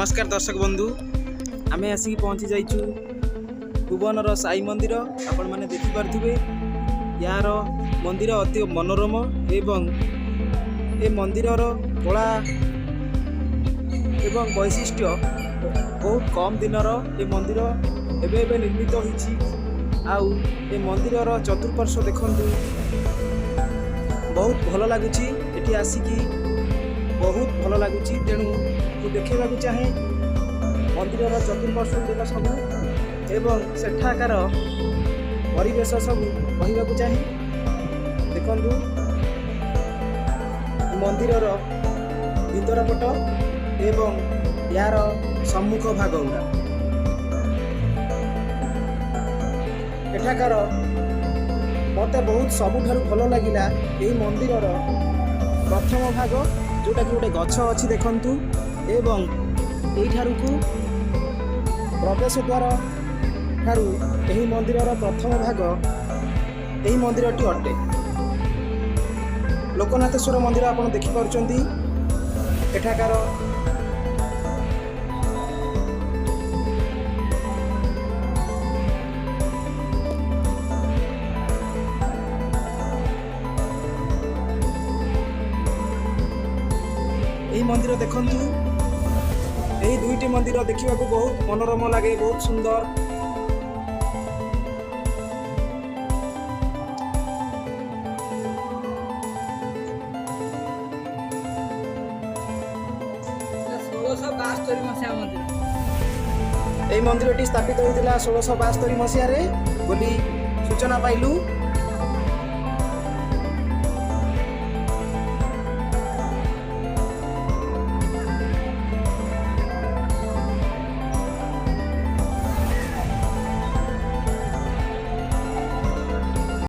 ନମସ୍କାର ଦର୍ଶକ ବନ୍ଧୁ, ଆମେ ଆସିକି ପହଞ୍ଚି ଯାଇଛୁ ଭୁବନର ସାଇ ମନ୍ଦିର। ଆପଣମାନେ ଦେଖିପାରୁଥିବେ, ଏହାର ମନ୍ଦିର ଅତି ମନୋରମ ଏବଂ ଏ ମନ୍ଦିରର କଳା ଏବଂ ବୈଶିଷ୍ଟ୍ୟ ବହୁତ କମ୍ ଦିନର। ଏ ମନ୍ଦିର ଏବେ ଏବେ ନିର୍ମିତ ହୋଇଛି। ଆଉ ଏ ମନ୍ଦିରର ଚତୁଃପାର୍ଶ୍ୱ ଦେଖନ୍ତୁ, ବହୁତ ଭଲ ଲାଗୁଛି। ଏଠି ଆସିକି ବହୁତ ଭଲ ଲାଗୁଛି। ତେଣୁ ମୁଁ ଦେଖେଇବାକୁ ଚାହେଁ ମନ୍ଦିରର ଚତୁଃପାର୍ଶ୍ୱ ଗୁଡ଼ିକ ସବୁ ଏବଂ ସେଠାକାର ପରିବେଶ ସବୁ କହିବାକୁ ଚାହେଁ। ଦେଖନ୍ତୁ, ମନ୍ଦିରର ଭିତର ପଟ ଏବଂ ଏହାର ସମ୍ମୁଖ ଭାଗ ଗୁଡ଼ା। ଏଠାକାର ମୋତେ ବହୁତ ସବୁଠାରୁ ଭଲ ଲାଗିଲା ଏହି ମନ୍ଦିରର ପ୍ରଥମ ଭାଗ, ଯେଉଁଟାକି ଗୋଟେ ଗଛ ଅଛି ଦେଖନ୍ତୁ, ଏବଂ ଏଇଠାରୁକୁ ପ୍ରବେଶ ଦ୍ୱାର ଠାରୁ ଏହି ମନ୍ଦିରର ପ୍ରଥମ ଭାଗ ଏହି ମନ୍ଦିରଟି ଅଟେ। ଲୋକନାଥେଶ୍ୱର ମନ୍ଦିର ଆପଣ ଦେଖିପାରୁଛନ୍ତି। ଏଠାକାର ଏହି ମନ୍ଦିର ଦେଖନ୍ତୁ। ଏହି ଦୁଇଟି ମନ୍ଦିର ଦେଖିବାକୁ ବହୁତ ମନୋରମ ଲାଗେ, ବହୁତ ସୁନ୍ଦର। 1672 ମସିହା ମନ୍ଦିର। ଏହି ମନ୍ଦିରଟି ସ୍ଥାପିତ ହୋଇଥିଲା 1672 ମସିହାରେ ବୋଲି ସୂଚନା ପାଇଲୁ।